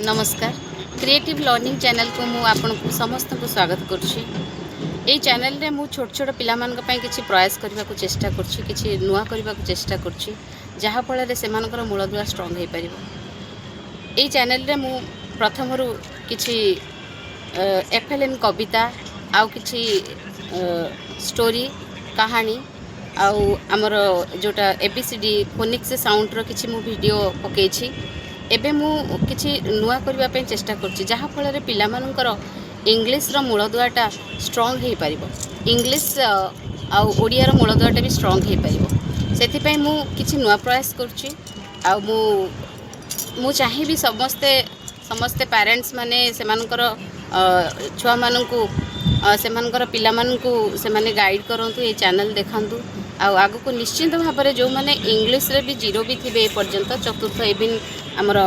ନମସ୍କାର, creative learning ଚ୍ୟାନେଲକୁ ମୁଁ ଆପଣଙ୍କୁ ସମସ୍ତଙ୍କୁ ସ୍ୱାଗତ କରୁଛି। ଏଇ ଚ୍ୟାନେଲରେ ମୁଁ ଛୋଟ ଛୋଟ ପିଲାମାନଙ୍କ ପାଇଁ କିଛି ପ୍ରୟାସ କରିବାକୁ ଚେଷ୍ଟା କରୁଛି, କିଛି ନୂଆ କରିବାକୁ ଚେଷ୍ଟା କରୁଛି, ଯାହାଫଳରେ ସେମାନଙ୍କର ମୂଳଦୁଆ ଷ୍ଟ୍ରଙ୍ଗ ହୋଇପାରିବ। ଏଇ ଚ୍ୟାନେଲରେ ମୁଁ ପ୍ରଥମରୁ କିଛି ଏଫ୍ଏଲ୍ଏନ୍ କବିତା ଆଉ କିଛି ଷ୍ଟୋରି, କାହାଣୀ ଆଉ ଆମର ଯେଉଁଟା ଏବିସିଡି, ଫୋନିକ୍ସ ସାଉଣ୍ଡର କିଛି ମୁଁ ଭିଡ଼ିଓ ପକାଇଛି। ଏବେ ମୁଁ କିଛି ନୂଆ କରିବା ପାଇଁ ଚେଷ୍ଟା କରୁଛି, ଯାହାଫଳରେ ପିଲାମାନଙ୍କର ଇଂଲିଶର ମୂଳଦୁଆଟା ଷ୍ଟ୍ରଙ୍ଗ ହେଇପାରିବ, ଇଂଲିଶ ଆଉ ଓଡ଼ିଆର ମୂଳଦୁଆଟା ବି ଷ୍ଟ୍ରଙ୍ଗ ହେଇପାରିବ। ସେଥିପାଇଁ ମୁଁ କିଛି ନୂଆ ପ୍ରୟାସ କରୁଛି। ଆଉ ମୁଁ ଚାହିଁବି ସମସ୍ତେ ସମସ୍ତେ ପ୍ୟାରେଣ୍ଟସ୍ ମାନେ ସେମାନଙ୍କର ଛୁଆମାନଙ୍କୁ, ସେମାନଙ୍କର ପିଲାମାନଙ୍କୁ ସେମାନେ ଗାଇଡ଼ କରନ୍ତୁ, ଏଇ ଚ୍ୟାନେଲ୍ ଦେଖାନ୍ତୁ। ଆଉ ଆଗକୁ ନିଶ୍ଚିନ୍ତ ଭାବରେ ଯେଉଁମାନେ ଇଂଲିଶରେ ବି ଜିରୋ ବି ଥିବେ ଏ ପର୍ଯ୍ୟନ୍ତ, ଚତୁର୍ଥ, ଇଭିନ୍ ଆମର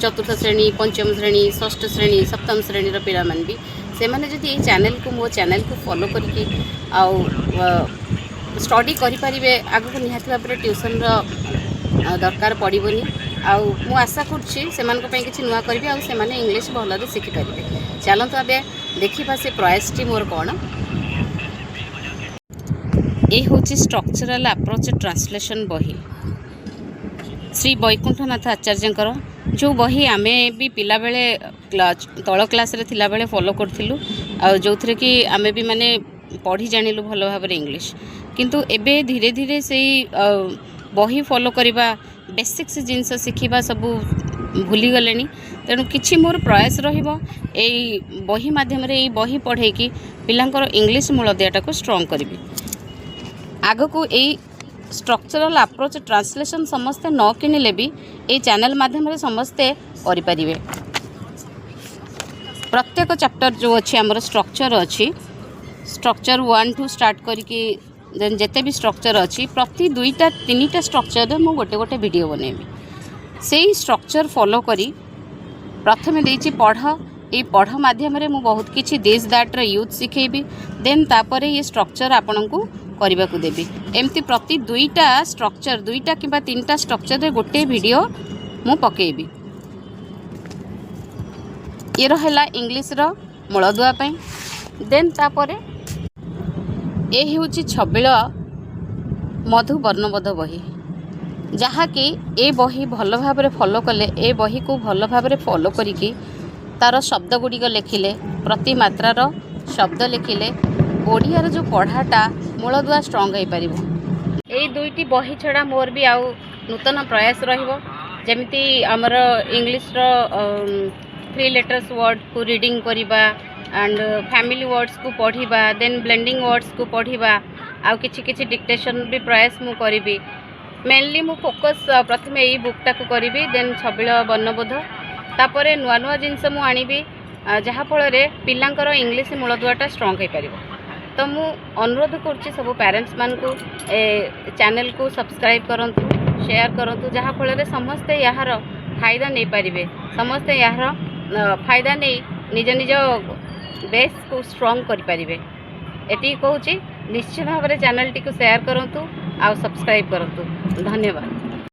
ଚତୁର୍ଥ ଶ୍ରେଣୀ, ପଞ୍ଚମ ଶ୍ରେଣୀ, ଷଷ୍ଠ ଶ୍ରେଣୀ, ସପ୍ତମ ଶ୍ରେଣୀର ପିଲାମାନେ ବି, ସେମାନେ ଯଦି ଏଇ ଚ୍ୟାନେଲକୁ, ମୋ ଚ୍ୟାନେଲକୁ ଫଲୋ କରିକି ଆଉ ଷ୍ଟଡ଼ି କରିପାରିବେ, ଆଗକୁ ନିହାତି ଭାବରେ ଟ୍ୟୁସନ୍ର ଦରକାର ପଡ଼ିବନି। ଆଉ ମୁଁ ଆଶା କରୁଛି ସେମାନଙ୍କ ପାଇଁ କିଛି ନୂଆ କରିବି ଆଉ ସେମାନେ ଇଂଲିଶ ଭଲରେ ଶିଖିପାରିବେ। ଚାଲନ୍ତୁ, ଏବେ ଦେଖିବା ସେ ପ୍ରୟାସଟି ମୋର କ'ଣ। ଏ ହେଉଛି ଷ୍ଟ୍ରକ୍ଚରାଲ ଆପ୍ରୋଚ୍ ଟ୍ରାନ୍ସଲେସନ୍ ବହି, ଶ୍ରୀ ବୈକୁଣ୍ଠନାଥ ଆଚାର୍ଯ୍ୟଙ୍କର। ଯେଉଁ ବହି ଆମେ ବି ପିଲାବେଳେ ତଳ କ୍ଲାସ୍ରେ ଥିଲାବେଳେ ଫଲୋ କରୁଥିଲୁ ଆଉ ଯେଉଁଥିରେ କି ଆମେ ବି ମାନେ ପଢ଼ି ଜାଣିଲୁ ଭଲ ଭାବରେ ଇଂଲିଶ। କିନ୍ତୁ ଏବେ ଧୀରେ ଧୀରେ ସେଇ ବହି ଫଲୋ କରିବା, ବେସିକ୍ସ ଜିନିଷ ଶିଖିବା ସବୁ ଭୁଲିଗଲେଣି। ତେଣୁ କିଛି ମୋର ପ୍ରୟାସ ରହିବ, ଏଇ ବହି ମାଧ୍ୟମରେ, ଏଇ ବହି ପଢ଼େଇକି ପିଲାଙ୍କର ଇଂଲିଶ ମୂଳଦୁଆଟାକୁ ଷ୍ଟ୍ରଙ୍ଗ କରିବି। ଆଗକୁ ଏଇ ଷ୍ଟ୍ରକ୍ଚରାଲ ଆପ୍ରୋଚ୍ ଟ୍ରାନ୍ସଲେସନ୍ ସମସ୍ତେ ନ କିଣିଲେ ବି ଏଇ ଚ୍ୟାନେଲ୍ ମାଧ୍ୟମରେ ସମସ୍ତେ କରିପାରିବେ। ପ୍ରତ୍ୟେକ ଚାପ୍ଟର ଯେଉଁ ଅଛି, ଆମର ଷ୍ଟ୍ରକ୍ଚର ଅଛି, ଷ୍ଟ୍ରକ୍ଚର 1 ଠୁ ଷ୍ଟାର୍ଟ କରିକି ଦେନ୍ ଯେତେ ବି ଷ୍ଟ୍ରକ୍ଚର ଅଛି, ପ୍ରତି ଦୁଇଟା ତିନିଟା ଷ୍ଟ୍ରକ୍ଚରରେ ମୁଁ ଗୋଟେ ଗୋଟେ ଭିଡ଼ିଓ ବନେଇବି। ସେଇ ଷ୍ଟ୍ରକ୍ଚର ଫଲୋ କରି ପ୍ରଥମେ ଦେଇଛି ପଢ଼। ଏଇ ପଢ଼ ମାଧ୍ୟମରେ ମୁଁ ବହୁତ କିଛି this, ଦ୍ୟାଟ୍ର ୟୁଜ୍ ଶିଖେଇବି। ଦେନ୍ ତାପରେ ଇଏ ଷ୍ଟ୍ରକ୍ଚର ଆପଣଙ୍କୁ କରିବାକୁ ଦେବି। ଏମିତି ପ୍ରତି ଦୁଇଟା ଷ୍ଟ୍ରକ୍ଚର, ଦୁଇଟା କିମ୍ବା ତିନିଟା ଷ୍ଟ୍ରକ୍ଚରରେ ଗୋଟିଏ ଭିଡ଼ିଓ ମୁଁ ପକାଇବି। ଇଏ ହେଲା ଇଂଲିଶର ମୂଳଦୁଆ ପାଇଁ। ଦେନ୍ ତାପରେ ଏ ହେଉଛି ଛବିଳ ମଧୁ ବର୍ଣ୍ଣବୋଧ ବହି, ଯାହାକି ଏ ବହି ଭଲ ଭାବରେ ଫଲୋ କଲେ, ଏ ବହିକୁ ଭଲ ଭାବରେ ଫଲୋ କରିକି ତା'ର ଶବ୍ଦ ଗୁଡ଼ିକ ଲେଖିଲେ, ପ୍ରତି ମାତ୍ରାର ଶବ୍ଦ ଲେଖିଲେ ଓଡ଼ିଆର ଯେଉଁ ପଢ଼ାଟା ମୂଳଦୁଆ ଷ୍ଟ୍ରଙ୍ଗ ହେଇପାରିବ। ଏଇ ଦୁଇଟି ବହି ଛଡ଼ା ମୋର ବି ଆଉ ନୂତନ ପ୍ରୟାସ ରହିବ, ଯେମିତି ଆମର ଇଂଲିଶର ଥ୍ରୀ ଲେଟର୍ସ ୱାର୍ଡ଼କୁ ରିଡ଼ିଂ କରିବା ଆଣ୍ଡ ଫ୍ୟାମିଲି ୱାର୍ଡ଼ସକୁ ପଢ଼ିବା, ଦେନ୍ ବ୍ଲେଣ୍ଡିଂ ୱାର୍ଡ଼ସକୁ ପଢ଼ିବା। ଆଉ କିଛି କିଛି ଡିକ୍ଟେସନ୍ ବି ପ୍ରୟାସ ମୁଁ କରିବି। ମେନଲି ମୁଁ ଫୋକସ୍ ପ୍ରଥମେ ଏଇ ବୁକ୍ଟାକୁ କରିବି, ଦେନ୍ ଛବିଳ ବର୍ଣ୍ଣବୋଧ, ତାପରେ ନୂଆ ନୂଆ ଜିନିଷ ମୁଁ ଆଣିବି, ଯାହାଫଳରେ ପିଲାଙ୍କର ଇଂଲିଶ ମୂଳଦୁଆଟା ଷ୍ଟ୍ରଙ୍ଗ ହେଇପାରିବ। ତ ମୁଁ ଅନୁରୋଧ କରୁଛି ସବୁ ପ୍ୟାରେଣ୍ଟସ୍ମାନଙ୍କୁ, ଏ ଚ୍ୟାନେଲକୁ ସବସ୍କ୍ରାଇବ୍ କରନ୍ତୁ, ସେୟାର କରନ୍ତୁ, ଯାହାଫଳରେ ସମସ୍ତେ ଏହାର ଫାଇଦା ନେଇପାରିବେ। ସମସ୍ତେ ଏହାର ଫାଇଦା ନେଇ ନିଜ ନିଜ ବେସ୍କୁ ଷ୍ଟ୍ରଙ୍ଗ କରିପାରିବେ। ଏତିକି କହୁଛି, ନିଶ୍ଚିତ ଭାବରେ ଚ୍ୟାନେଲଟିକୁ ସେୟାର କରନ୍ତୁ ଆଉ ସବସ୍କ୍ରାଇବ୍ କରନ୍ତୁ। ଧନ୍ୟବାଦ।